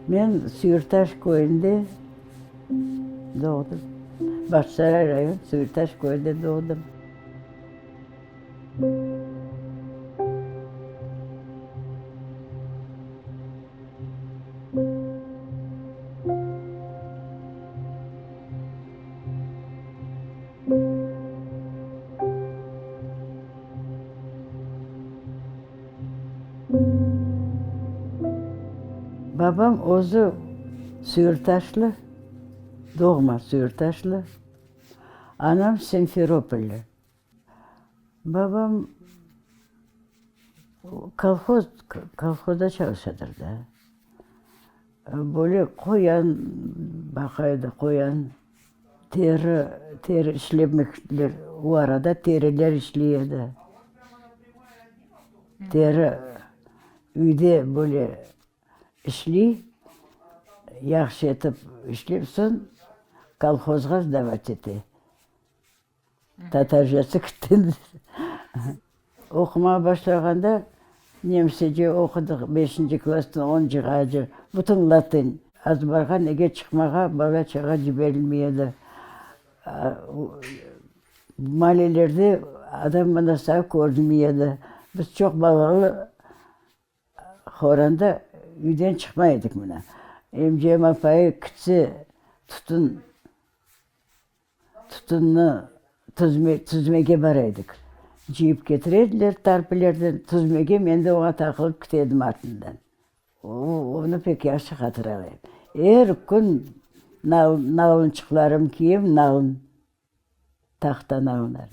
Men Süyürtaş köyünde doğdım. Bağçasaray rayon, Süyürtaş köyünde doğdım. Babam özü Süyürtaşlı, doğma Süyürtaşlı, anam Simferopolli. Babam kolhoz, kolhozda çalışadır da. Böyle qoyan baqa edi, qoyan, teri, teri işlemekler, o arada teriler işley edi. Teri üyde böyle işley, yahşı etip işlep soñ kolhozğa sdavat ete. Tatarcası kittim. Oqumağa başlağanda nemsece oqudıq, beşinci klasstan oncığace, bütün latın. Azbarğa nege çıqmağa bala-çağa ciberilmey edi. Maalelerde adam mına sağa körünmey edi. Biz çoq balalı Horanda üyden çıqmay edik mına. Emcem apayı kitse tütün Tütünni tüzme, tüzmege bara edik. Cıyıp ketire ediler tarpilerden, tüzmege, men de oña taqılıp kete edim artından. O, onı pek yahşı hatırlayım. Er kün nal, nalınçıqlarım kiyem, nalın, tahta nalınlar.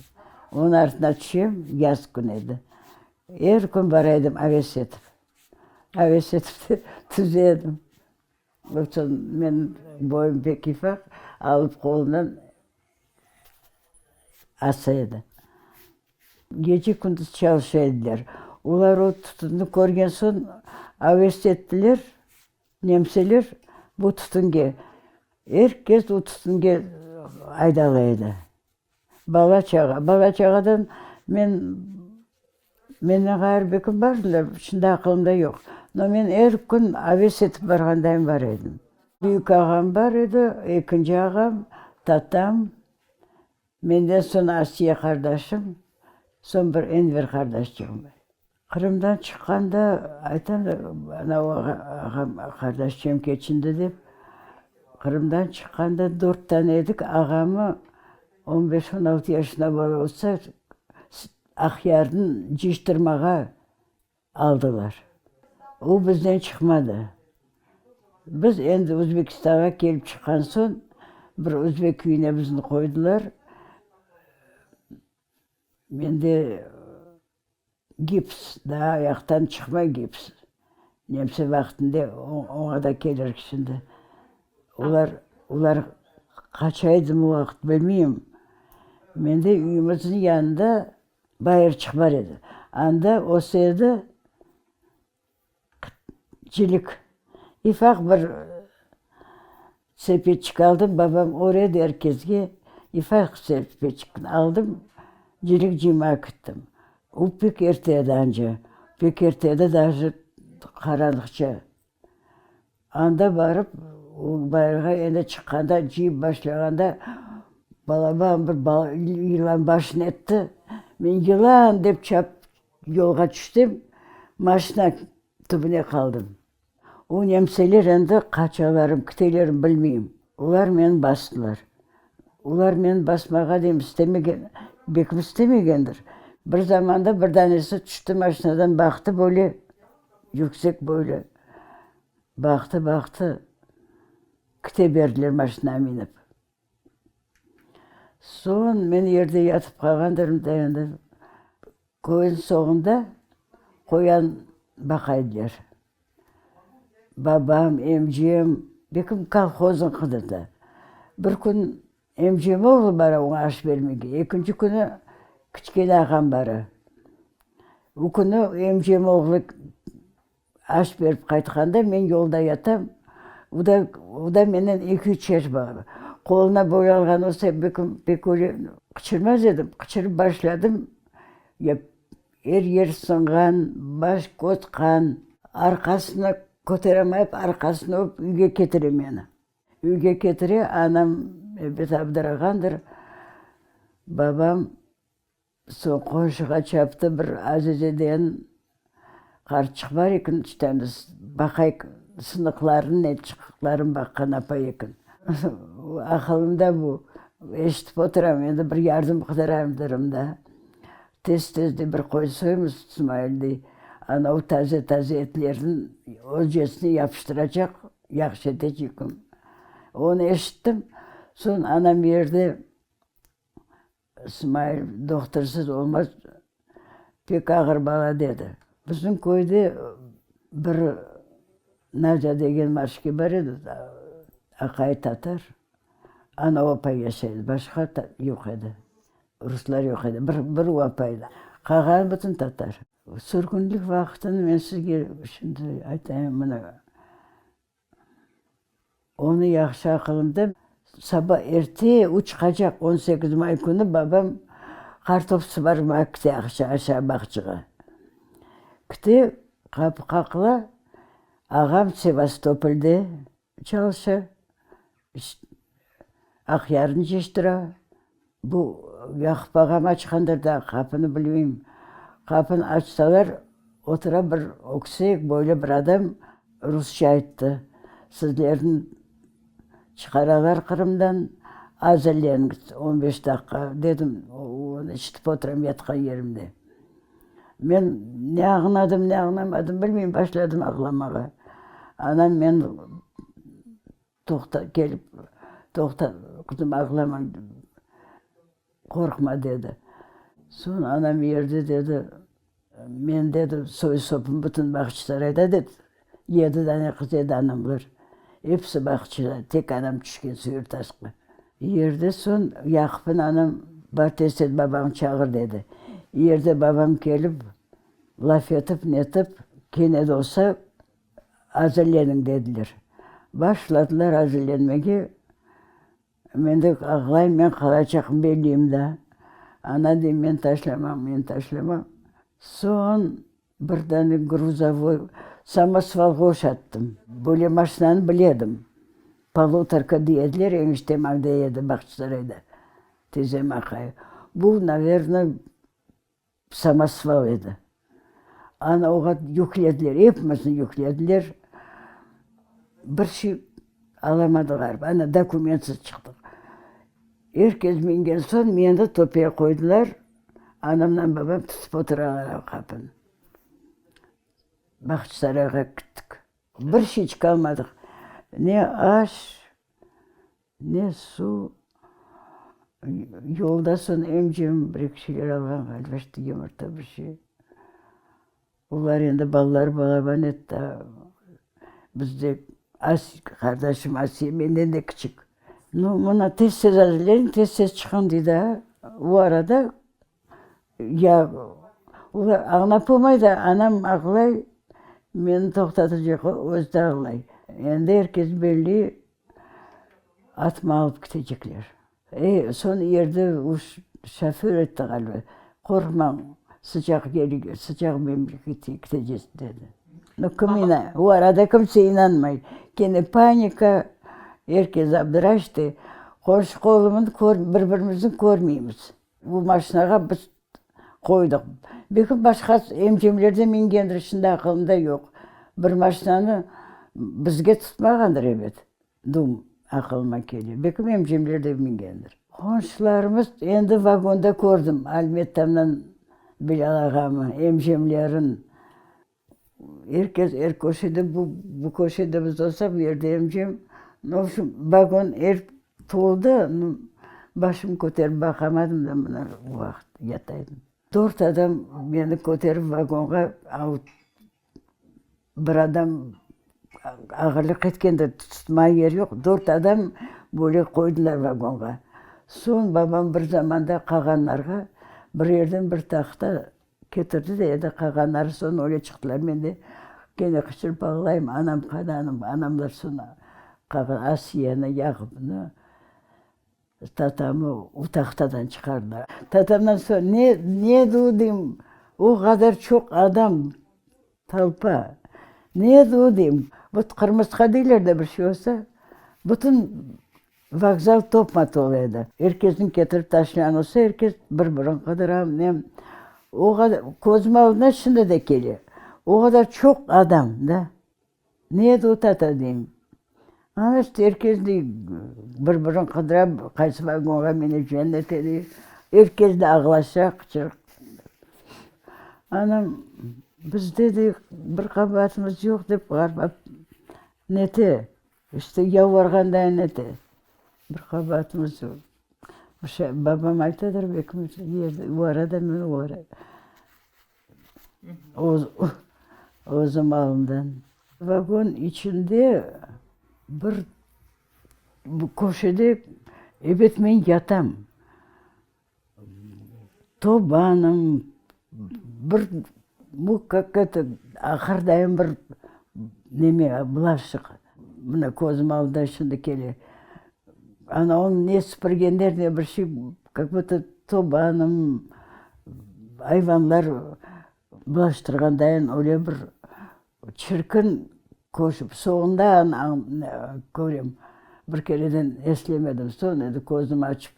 Onıñ artına tüşem, yaz künü edi. Er kün bara edim aves etip. Aves etip de tüze edim. Soñ menim boyum pek ufaq, alıp qolundan asa edi. Gece-kündüz çalışa ediler. Olar o tütünni körgen soñ aves ettiler, nemseler bu tütünge. Er kes o tütünge aydala edi. Bala-çağa. Bala-çağadan men, menden ğayrı bir kim bardılar, şimdi aqılımda yoq. No men er kün aves etip barğandayım bar edim. Büyük ağam bar edi, ekinci ağam, tatam, menden soñ Asiye qardaşım, soñ bir Enver qardaşçığım bar. Qırımdan çıqqanda, aytam da, ana o ağam, qardaşçığım keçindi dep, Qırımdan çıqqanda dört tane edik, ağamı on beş, on altı yaşında bala olsa, Aqyarnı cıyıştırmağa aldılar. O bizden çıqmadı. Biz endi Özbekistanğa kelip çıqqan soñ, bir özbek köyüne bizni qoydılar. Mende Gips, daa ayaqtan çıqmay gips. Nemse vaqtında oña da kelir şimdi. Olar, olar qaça edi bu vaqıt bilmeyim. Mende üyümizniñ yanında bayırçıq bar edi. Anda öse edi Cilik. İfaq bir sepetçik aldım, babam öğredi er kesge, ifaq sepetçikni aldım, cilik cıymağa kettim. O pek erte edi anca, pek erte edi, daje qaranlıqça. Anda barıp, o bayırğa endi çıqqanda, cıyıp başlağanda, balaban bir yılan başını etti. Men yılan dep çap Yolğa tüştim, maşina tübüne qaldım. O nemseler endi qaçalarım, kitelerim bilmeyim. Olar meni bastılar. Olar meni basmağa deyim istemegen, belkim istemegendir. Bir zamanda bir danesi tüşti maşinadan, baqtı böyle, yüksek boylu. Baqtı, baqtı, kite berdiler maşinağa minip. Soñ men yerde yatıp qalğandırım da endi köyniñ soñunda qoyan baqa ediler. Babam, emcem, belkim kolhoznıñ qıdı da. Bir kün emcem oğlu bara oña aş bermege, ekinci künü kiçkene ağam bara. O künü emcem oğlu Aş berip qaytqanda men yolda yatam, o da, o da menden eki-üç yaş bala. Qoluna boy alğan olsa, belki pek öyle qıçırmaz edim. Qıçırıp başladım, ya er yer sınğan, baş, köz qan, arqasına. Köteremayıp arqasını öp üyge ketire meni. Üyge ketire, anam ebet abdırağandır. Babam soñ qonşuğa çaptı, bir Azizeden qartçıq bar eken, işte baqay sınıqlarnı ne çıqıqlarını baqqan apay eken. Aqılımda bu, eşitip oturam, endi bir yardım qıdıramdırım da. Tez-tez dey bir qoy soymız, Smail dey, anav taze-taze etlerni özcesine yapıştıracaq, yahşı etecegim. Onı eşittim. Soñ anam yerde, Smail, dohtursız olmaz, pek ağır bala, dedi. Bizim köyde bir Nadâ degen maşke bar edi, aqayı tatar. Ana o apay yaşay edi, başqa yoq edi. Ruslar yoq edi, bir, bir o apay. Qalğanı bütün tatar. Sürgünlik vaqtını men sizge şimdi aytayım, mına, onı yahşı aqılımda, saba erte üç qacaq, 18 may künü babam qartop sıvarmağa kite aşağı bağçağa. Kite, qapı qaqıla, ağam Sevastopolde Çalışa, Aqyarnı cıyıştıra. Bu Yaqub ağam açqandır da qapını, bilmeyim. Qapını açsalar, otura bir öksek boylu bir adam, rusça ayttı, Sizlerni çıqaralar Qırımdan, azırleniñiz, on beş daqqa, dedim, onı işitip oturam yatqan yerimde. Men ne añladım, ne añlamadım, bilmeyim, başladım ağlamağa. Anam meni toqta, kelip, toqta, qızım, ağlama, qorqma, dedi. Soñ anam yerde, dedi, men, dedi, soy-sopum bütün Bağçasarayda, dedi, yedi dane qız edi anamlar, episi Bağçasarayda, tek anam tüşken Süyürtaşqa. Yerde soñ Yaqupnı anam, bar tez et babañnı çağır, dedi. Yerde babam kelip, laf etip, netip, kene de olsa azırleniñ, dediler. Başladılar azırlenmege. Men de ağlayım, men qalacaqım belliyim da. Ana, deyim, men taşlamam, men taşlamam. Soñ Bir dane gruzovoy samosvalğa oşattım. Böyle maşinanı bile edim. Polutorka dey ediler, eñiştem alday edi Bağçasarayda, tizem aqayı. Bu, naverno, samosval edi. Ana oğa yüklediler, epimizni yüklediler. Bir şey alamadılar, ana dokumentsiz çıqtıq. Er kes mingen soñ meni töpeye qoydılar. Anamnen babam tutıp oturalar qapını. Bağçasarayğa kettik. Bir şeyçik almadıq. Ne aş, ne suv. Yolda soñ emcem bir-eki şeyler alğan ğaliba, işte yımırta bir şey. Olar endi balaları balaban edi da, bizde qardaşım Asiye menden de kiçik. Nu, mına tez-tez azırlayın, tez-tez çıqın dey da. O arada ya olar añlap olmay da, anam ağlay, meni toqtatacaq özü de ağlay. Endi er kes belli, atma alıp ketecekler. E, soñ yerde o şoför ayttı ğaliba, qorqmañ, sıcaq yeri, sıcaq memleketke ketecez, dedi. No, kim ina, o arada kimse inanmay. Kene panika, er kes abdıraştı. Qonşu-qolumnı kör, bir-birimizni körmeymiz. Bu maşinağa biz qoydıq. Belki başqa emcemler de mingendir, şimdi aqılımda yoq. Bir maşinanı bizge tutmağandır ebet. Dum aqılıma kele. Belki emcemler de mingendir. Qonşularımız endi vagonda kördim, Almettamdan Bilâl ağamı, emcemlerin. Er kes er köşede, bu bu köşede biz olsaq, bu yerde emcem. Nu, vobşem, vagon er toldı, nu, başım köterip baqamadım da mına o vaqıt yataydım. Dört adam meni köterip vagonğa alıp Bir adam ağırlıq etkende tutmağa yer yoq, dört adam böyle qoydılar vagonğa. Soñ babam bir zamanda qalğanlarğa bir yerden bir tahta ketirdi de, endi qalğanları soñ öyle çıqtılar. Men de kene qıçırıp ağlayım, anam qana, anam, anamlar soñ qalğan Asiyeni, Yaqubnı, Tatamı o tahtadan çıqardılar. Tatamdan soñ ne, ne dudım, o qadar çoq adam, talpa, ne dudım. Vot qırmısqa deyler de bir şey olsa, bütün vokzal topma-tolu edi. Er kesni ketirip taşlağan olsa, er kes bir-birini qıdıra, ne. O qadar, közüm aldına şimdi de kele, o qadar çoq adam, da. Ne edi o tata deyim. Ana işte er kes dey, bir-birini qıdıra, qaysı vagonğa mineceğim nete dey. Er kes de ağlaşa, qıçırıq. Anam, bizde dey bir qabaatımız yoq dep ğarba nete, işte yalvarğanday nete, bir qabaatımız yoq. Bir şey, babam aytadır belki, o arada men o ara. Özüm alımdan. Vagon içinde bir köşede, ebet, men yatam. Tobanım, bir, bu, kak eto, ahırdayım bir neme, bulaşıq. Mına közüm aldında şimdi kele. Ana onı ne süpürgenler, ne bir şey, kak budto tobanım, ayvanlar bulaştırğandayın öyle bir çirkin köşip, soñunda körem, bir kereden eslemedim, soñ endi közüm açıp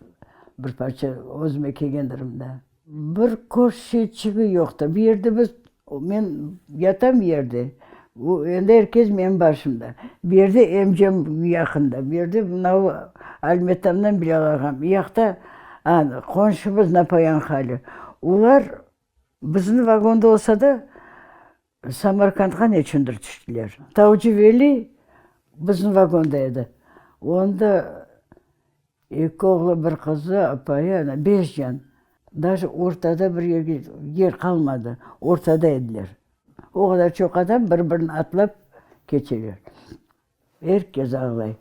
bir parça özüme kelgendirim da. Bir köşeçigi yoqtır. Bir yerde biz, men yatam yerde, endi er kes menim başımda. Bir yerde emcem yaqında, bir yerde mınavı Almetamdan Bilâl ağam, yaqta qonşumız Napoyan Hali. Olar bizim vagonda olsa da, Samarkandğa neçündir tüştiler. Tavcı Veli bizim vagonda edi. Onda eki oğlu, bir qızı, apayı, ana, beş can. Daje ortada bir yerge yer qalmadı, ortada ediler. O qadar çoq adam bir-birini atlap keçeler. Er kes ağlay.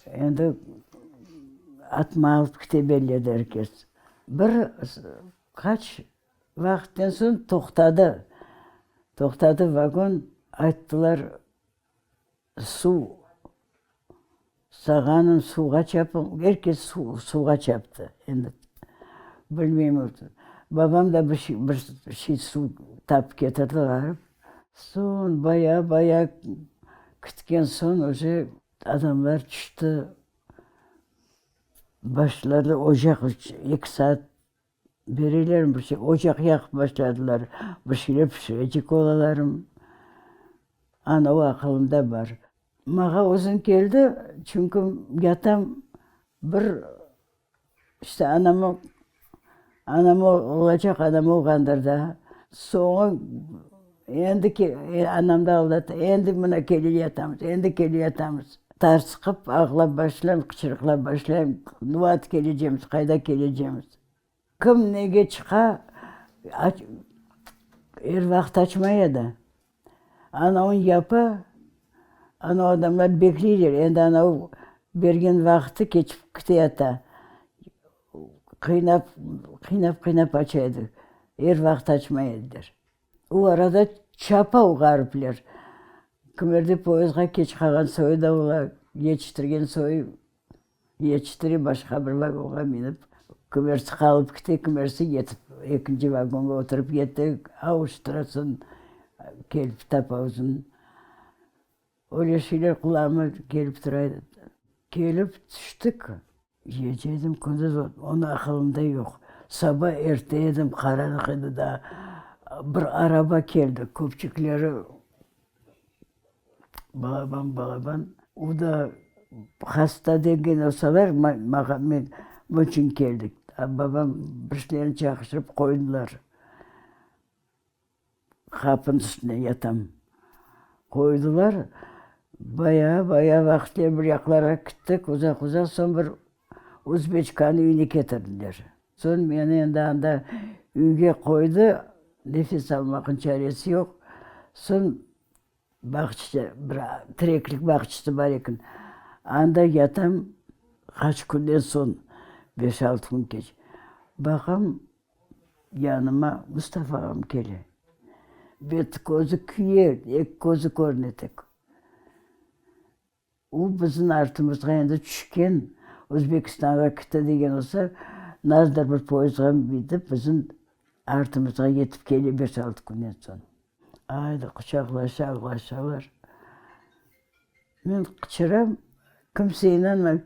Endi atma alıp kete belli edi er kes. Bir qaç vaqıttan soñ toqtadı. Toqtadı vagon, ayttılar, suv sağanıñ, suvğa çapıñ. Er kes suvğa çaptı. Endi bilmeyim, babam da bir şey, bir şey suv tapıp ketirdi ğarip. Soñ baya-baya kütken soñ uje adamlar tüşti. Başladı ocaq eki saat berelermi bir şey, ocaq yaqıp başladılar, bir şeyler pişirecek olalarım. Ana o aqılımda bar. Mağa uzun keldi, çünki yatam bir İşte anam, anam olacaq adam olğandır da. Soñu endi anam da aldattı, endi mına kele yatamız, endi kele yatamız. Tarsıqıp ağlap başlayım, qıçırıqlap başlayım, nuvat kelecemiz, qayda kelecemiz. Kim nege çıqa, er vaqıt açmay edi. Anavın yapa, anav adamlar bekleyler, endi anav bergen vaqtı keçip keteyata. Qıynap, qıynap-qıynap aça edi. Er vaqıt açmay ediler. O arada çapa o ğaripler. Kimerde poyezdğa keç qalğan soyu da ola, yetiştirgen soyu Yetiştire, başqa bir vagonğa minip, kimersi qalıp kete, kimersi yetip, ekinci vagonğa oturıp yete, avuştırasın, kelip tapasın. Öyle şeyler qulağıma kelip tura edi. Kelip tüştik, gece edim, kündüz, onıñ aqılımda yoq. Saba erte edim, qaranlıq edi daa. Bir araba keldi, köpçekleri Balaban, balaban. O da hasta degen olsalar, mağa, men bunıñ içün keldik. Babam bir şeylerni çaqıştırıp qoydılar. Qapınıñ üstünde yatam. Qoydılar. Bayağı, bayağı vaqıt bir yaqlarğa kettik, uzaq-uzaq, soñ bir özbeçkanıñ üyüne ketirdiler. Soñ meni endi anda üyge qoydı, nefes almaqnıñ çaresi yoq. Soñ bağçada, bir tireklik bağçası bar eken, anda yatam, qaç künden soñ, beş-altı kün keç, baqam, yanıma Mustafa ağam kele. Beti-közü küye, eki közü körüne tek. O bizim artımızğa endi tüşken, Özbekistanğa kitti degen olsa, nasıldır bir poyezdğa minip bizim artımızğa yetip kele beş-altı künden soñ. Aydı, quçaqlaşa, ağlaşalar. Men qıçıram, kimse inanmay.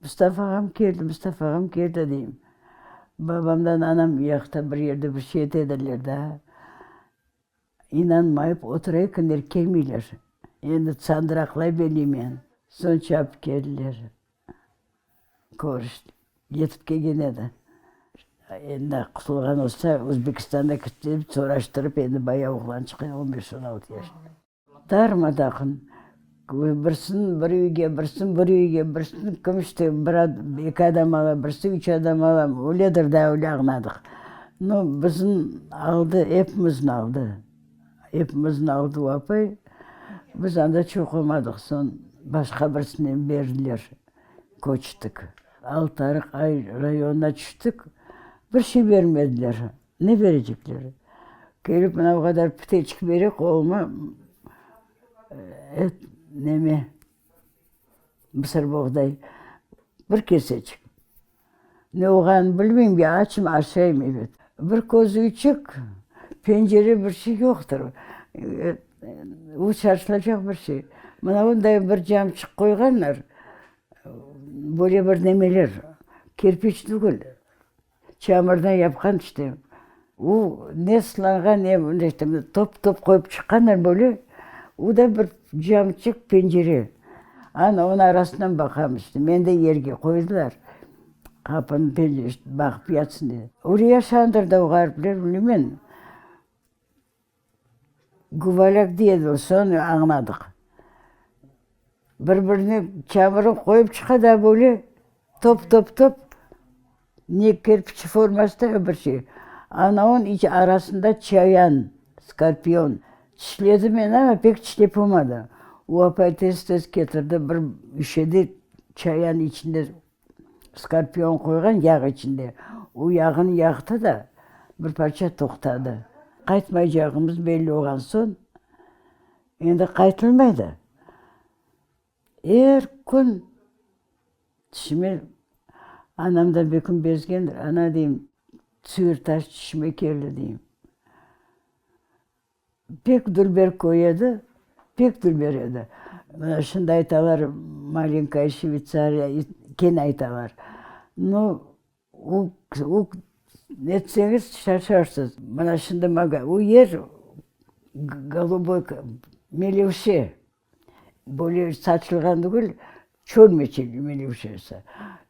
Mustafa ağam keldi, Mustafa ağam keldi, deyim. Babamdan anam yaqta bir yerde bir şey dediler daa. İnanmayıp otura ekenler, kelmeyler. Endi sandıraqlay beliymen. Soñ çapıp keldiler. Körüştik. Yetip kelgen edi. Endi qutulğan olsa, Özbekistanda ketip soraştırıp, endi bayağı oğlan çıqa, on beş, on altı yaşında. Darma-dağın. Birsin bir üyge, birsin bir üyge, birsin kim işte bir eki adam ala, birisi üç adam ala, öyledir da, öyle añladıq. No, bizim aldı, epimizni aldı. Epimizni aldı o apay. Biz anda çoq olmadıq, soñ başqa birisine berdiler, köçtik. Altarıq rayonına tüştik, bir şey bermediler. Ne berecekler? Kelip mına bu qadar piteçik bere qoluma, et, neme, mısırboğday, bir keseçik. Ne olğanını bilmeyim, ya açım, aşayım, ebet. Bir köz üyçik, pencere bir şey yoqtır. O şaşılacaq bir şey. Mına bunday bir camçıq qoyğanlar, böyle bir nemeler, kirpiç tügül. Çamurdan yapqan işte. O ne sılanğan, ne işte top-top qoyıp çıqqanlar böyle. O da bir camçıq pencere. Ana, onıñ arasından baqam işte. Meni de yerge qoydılar. Qapınıñ baqıp yatsın dep. Öyle yaşandırdı o ğaripler, bilmeymen. Guvalak dey edi, soñ añladıq. Bir-birine çamurın qoyıp çıqa da böyle top-top-top, ne kerpiç forması da bir şey. Ana onıñ iç arasında çayan, skorpion. Tişledi meni amma pek tişlep olmadı. O apay tez-tez ketirdi, bir şişede çayan içinde Skorpion qoyğan yağ içinde. O yağını yaqtı da, bir parça toqtadı. Qaytmaycağımız belli olğan soñ, endi qaytılmay da. Er kün tüşüme, anam da bir kün bezgendir, ana deyim, Süyürtaş tüşüme keldi deyim. Pek dülber köy edi, pek dülber edi. Mına şimdi aytalar, malenkaya Şveytsariya, kene aytalar. No, o, o netseñiz şaşarsız. Mına şimdi maga, o yer Goluboy, melevşe. Böyle saçılğan tügül, çöl melevşesi.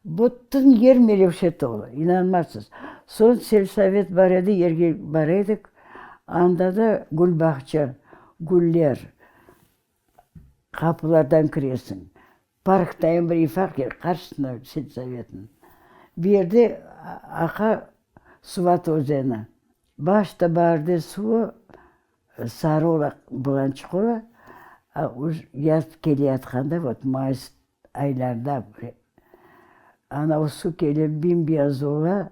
Bütün yer melevşe tolu, inanmazsız. Soñ selsovet bar edi, yerge bara edik, anda da gül bağça, güller, qapılardan kiresiñ. Parktayın bir ifaq yer, qarşısında selsovetniñ. Bir yerde aqa Suvat özeni. Başta baarde suvu Sarı ola, bulançıq ola, a uj yaz keleyatqanda, vot, mayıs aylarında, ana o suv kele, bim-beyaz ola,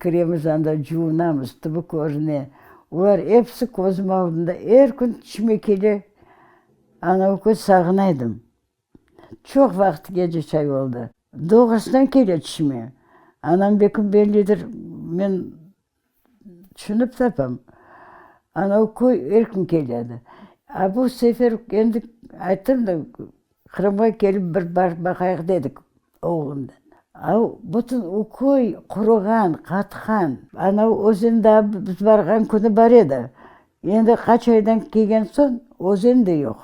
kiremiz anda, cuvunamız, tübü körüne. Olar episi közüm aldında, er kün tüşüme kele, ana o köy sağına edim. Çoq vaqıt gece çay oldı. Doğrusından kele tüşüme. Anam bekim bellidir, men Tüşünip tapam. Ana o köy er kün keledi. A bu sefer endi ayttım da, Qırımğa kelip bir barıp baqayıq dedik oğlumnen. A bütün o köy quruğan, qatqan. Ana özen daa biz barğan künü bar edi. Endi qaç aydan kelgen soñ özen de yoq.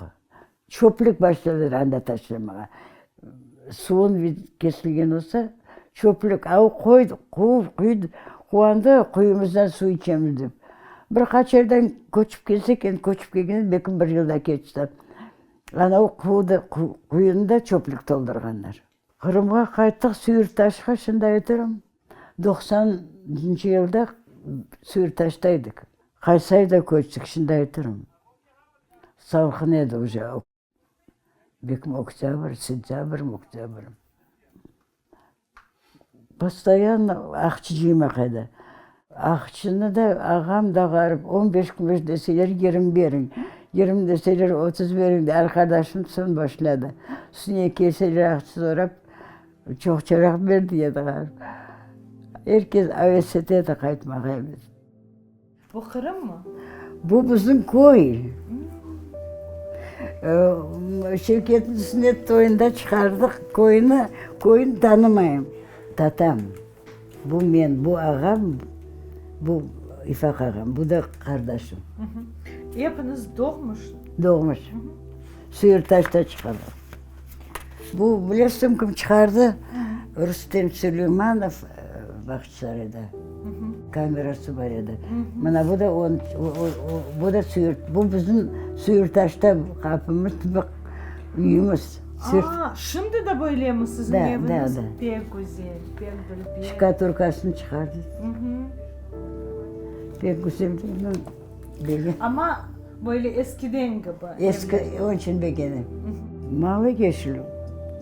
Çöplük başladılar anda taşlamağa. Suvun kesilgen olsa, çöplük. A o qoy, quv, quy, quvandı, quyumızdan suv içemiz dep. Bir qaç yerden köçip kelsek, endi köçip kelgende belki bir yıl da keçti. Ana o quvdı, quyunı da çöplük toldurğanlar. Qırımğa qayttıq, Süyürtaşqa, şimdi aytırım, doqsanıncı yılda Süyürtaşta edik. Qaysı ayda köçtik, şimdi aytırım. Salqın edi uje, belkim oktâbr, sentâbr, oktâbr. Postoyanno aqçı cıymaq edi. Aqçını da ağam da ğarip, on beş kümüş deseler, yirmi beriñ, yirmi deseler, 30 beriñ, arqadaşım soñ başladı. Üstüne kelseler aqça sorap, çoqçaraq ber dey edi ğarip. Er kes aves ete edi qaytmağa. Bu Qırımmı? Bu bizim köy. Şevketniñ sünnet toyunda çıqardıq köyni, köyni tanımayım. Tatam, bu men, bu ağam, bu İfaq ağam, bu da qardaşım. Epiñiz doğmuş? Doğmuş. Suyurtaşta çıqardıq. Bu, bilesiñ kim çıqardı? Rustem Suleymanov Bağçasarayda. Kamerası bar edi. Mına bu da on, bu da Suyurt, bu bizim Suyurtaşta qapımız, üyümiz. Aa, şimdi de böylemi siziñ eviñiz? Da, da. Pek güzel, pek dülber. Şkaturkasını çıqardı. Pek güzel. Amma böyle eskiden kibi. Eski, onıñ içün begenem. Mavı yeşil,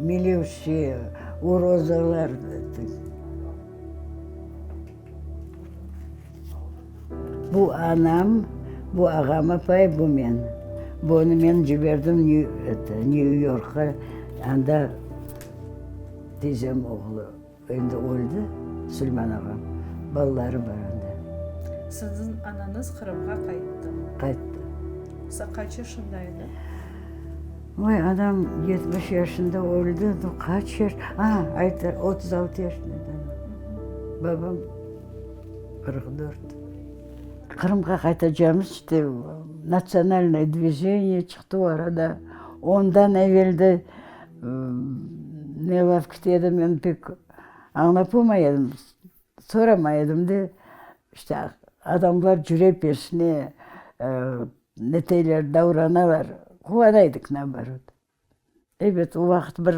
melevşe, o rozalar. Bu anam, bu ağam apay, bu men. Bunı men ciberdim Nyu-Yorkqa, anda tizem oğlu. Endi öldi Suleyman ağam, balaları bar anda. Siziñ anañız Qırımğa qayttı. Qayttı. Sa qaç yaşında edi? Oy, anam 70 yaşında öldi, qaç yaş, a, ayta, 36 yaşında edi anam. Babam 44. Qırımğa qaytacağımız işte natsionalnoye dvijeniye çıqtı o arada. Ondan evel de Ne laf kete edi, men pek añlap olmay edim, soramay edim de. İşte, adamlar cüre peşine, neteyler, davranalar, quvana edik, naoborot. Ebet, o vaqıt bir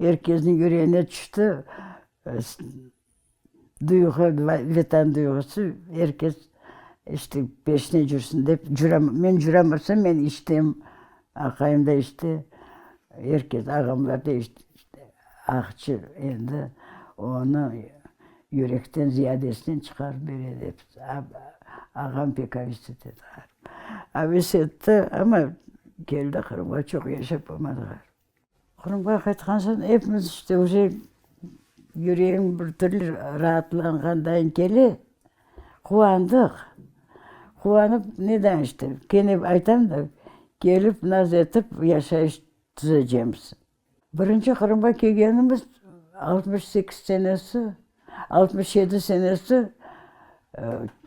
er kesniñ yüreğine tüşti duyğu, Vetan duyğusı, er kes işte peşine cürsün dep, men cüramasam, men iştem, aqayım da işte, er kes, ağamlar da işte, aqçı endi onı yürekten ziyadesinen çıqarıp bere dep, ağam pek aves ete edi. Aves etti, amma keldi Qırımğa, çoq yaşap olmadı. Qırımğa qaytqan soñ epimiz işte uje yüreğim bir türlü raatlanğandayın kele, quvandıq. Quvanıp neden işte, kene aytam da, kelip naz etip yaşayış tüzecemiz. Birinci Qırımğa kelgenimiz 68 senesi, 67 senesi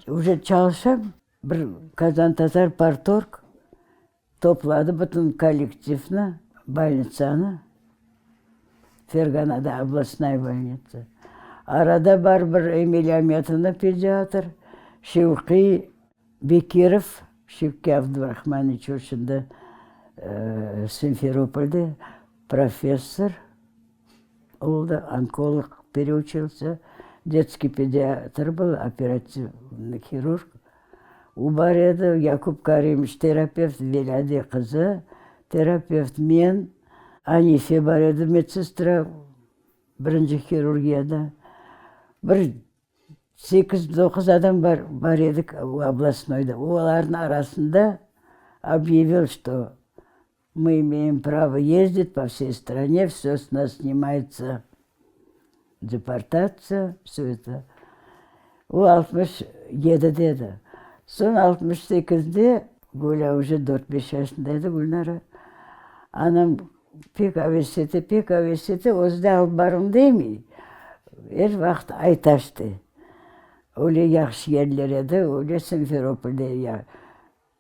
uje çalışam, bir Kazantatar partorg Topladı bütün kollektivni, bolnitsanı, Ferganada oblastnaya bolnitsa. Arada bar bir Emil Ametovnı pediatr, Şevqiy Bekirov, Şevki Abdurahmanoviç o şimdi Simferopolde professor oldı, onkolog pereuçilsa, detskiy pediatr был, operativnıy hirurg. O bar edi, Yakub Karimoviç terapevt, Velâde qızı terapevt, men, Anife bar edi, medsestra birinci hirurgiyada. Bir sekiz-doquz adam bar, bar edik oblastnoyda. Olarnıñ arasında obyavil, çto mı imeem pravo yezdit po vsey strane, vsö s nas snimayetsâ deportatsiya, vsö eto. O 67-de edi. Soñ 68-de Gulâ uje dört-beş yaşında edi, Gülnara. Anam pek aves ete, pek aves ete, özü de alıp barım demey. Er vaqıt aytaştı. Öyle yahşı yerler edi, öyle Simferopolde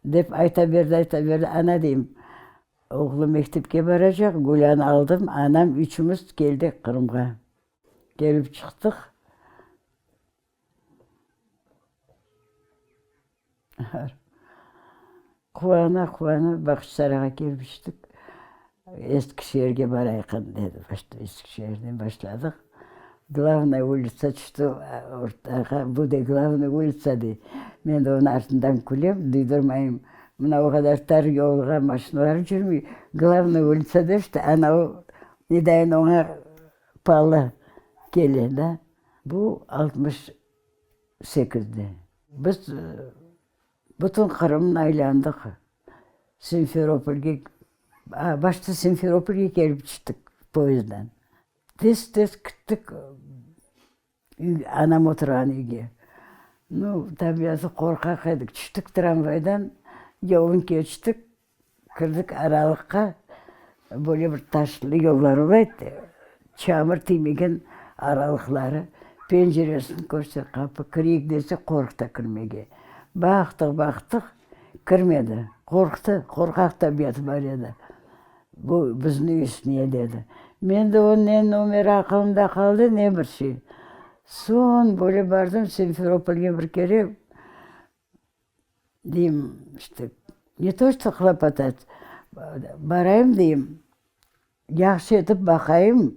dep ayta berdi, ayta berdi. Ana deyim, oğlum mektepke baracaq, Gulânı aldım, anam üçümiz keldik Qırımğa. Kelip çıqtıq. Quvana quvana Bağçasarayğa kelip tüştik. Eski şeerge barayıq dedi. Başta eski şeerden başladıq. Glavnaya ulitsa tüşti ortağa. Bu dey glavnaya ulitsa dey. Men de onıñ artından külem, duydurmayım. Mına o qadar tar yolğa maşinalar cürmey. Glavnaya ulitsa dep işte anavı nedayın oña palı kele da. Bu 68-de. Biz bütün Qırımnı aylandıq. Simferopolge, başta Simferopolge kelip tüştik poyezdden. Tez-tez kittik anam oturğan üyge. Nu, tabiatı qorqaq edik. Tüştik tramvaydan, yolun keçtik. Kirdik aralıqqa, böyle bir taşlı yollar ola edi, çamur tiymegen aralıqları. Penceresini körse qapı, kireyik dese qorqta kirmege. Baqtıq, baqtıq, kirmedi. Qorqtı, qorqaq tabiatı bar edi. Bu bizni üstüne dedi. Men de o ne nomer aqılımda qaldı, ne bir şey. Soñ böyle bardım Simferopolge bir kere, deyim, işte, ne to что hlopotat, barayım deyim, yahşı etip baqayım,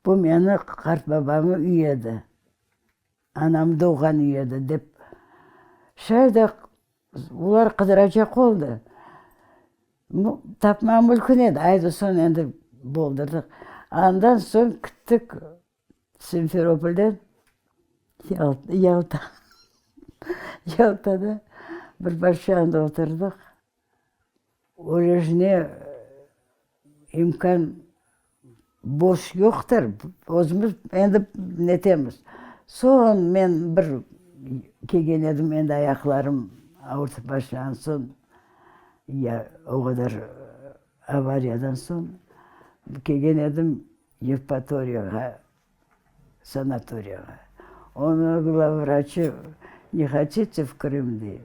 bu meni qartbabamnıñ üyi edi, anam doğğan üyi edi, dep. Şay da olar qıdıracaq oldı. Tapmaq mümkün edi. Aydı soñ endi boldurdıq. Andan soñ kettik Simferopolden Yalta. Yaltada bir başanda oturdıq. Öyle imkân boş yoqtır, özümiz endi netemiz. Soñ men bir kelgen edim, endi ayaqlarım avurtıp başlağan soñ, ya o qadar avariyadan soñ kelgen edim Yevpatoriyağa, sanatoriyağa. Onıñ glavvraçı, ne hotite v Krım, dey.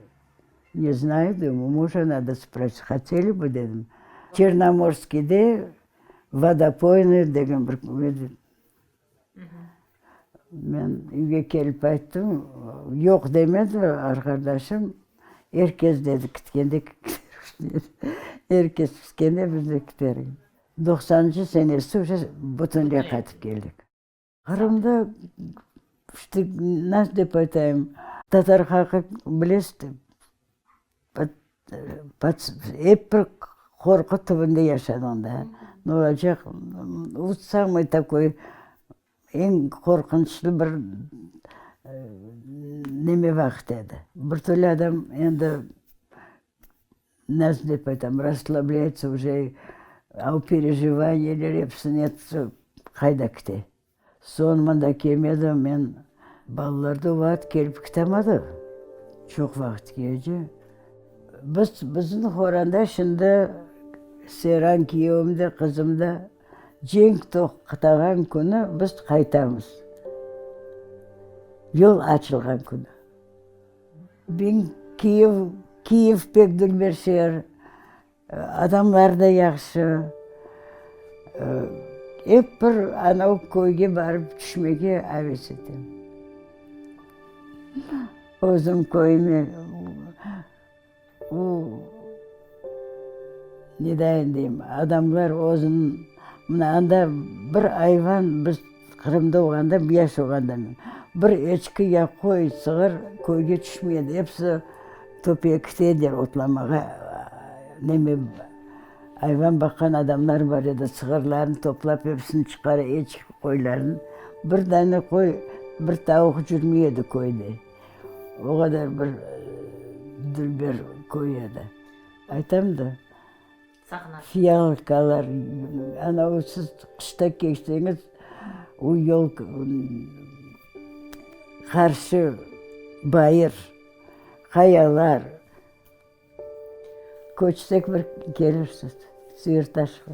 Ne znаю, deyim, u mужа надо спросить, хотели бы, dedim. Çernomorskiyde Vodopoynoye degen bir Men üyge kelip ayttım, yoq demedi arqadaşım, er kes dedi kitkende er kes kitkende biz de kiterik. Doqsanıncı senesi uje bütünley qaytıp keldik. Qırımda işte nasıl dep aytayım, tatar halqı bilesiz, ep bir qorqu tübünde yaşadı onda. Ne olacaq, o samıy takoy eñ qorqunçlı bir neme vaqıt edi. Bir türlü adam endi Nasıl dep aytam, rasslablâyatsa uje, a o perejivaniyeler episi netsi qayda kite. Soñ mında kelmedi, men balalar da o vaqıt kelip kitamadı, çoq vaqıt kelce. Biz, bizim qoranda şimdi Seyran kiyevim de, qızım da cenk toqtağan künü biz qaytamız, yol açılğan künü. Ben Kiyev, Kiyev pek dülber şeer, adamlar da yahşı. Ep bir anav köyge barıp tüşmege aves etem. Özüm köyüme, o, ne dayın deyim, adamlar özüniñ, mına anda bir ayvan biz Qırımda olğanda, yaş olğanda men, bir eçki ya qoy, sığır köyge tüşmey edi, episi töpege kete ediler otlamağa, neme, ayvan baqqan adamlar bar edi, sığırlarnı toplap episini çıqara, eçki, qoylarnı. Bir dane qoy, bir tavuq cürmey edi köyde. O qadar bir dülber köy edi. Aytam da. Fiyalkalar, anavı siz qışta keçseñiz, o yol qarşı bayır, qayalar. Köçsek bir kelirsiz, Sıyırtaşqa.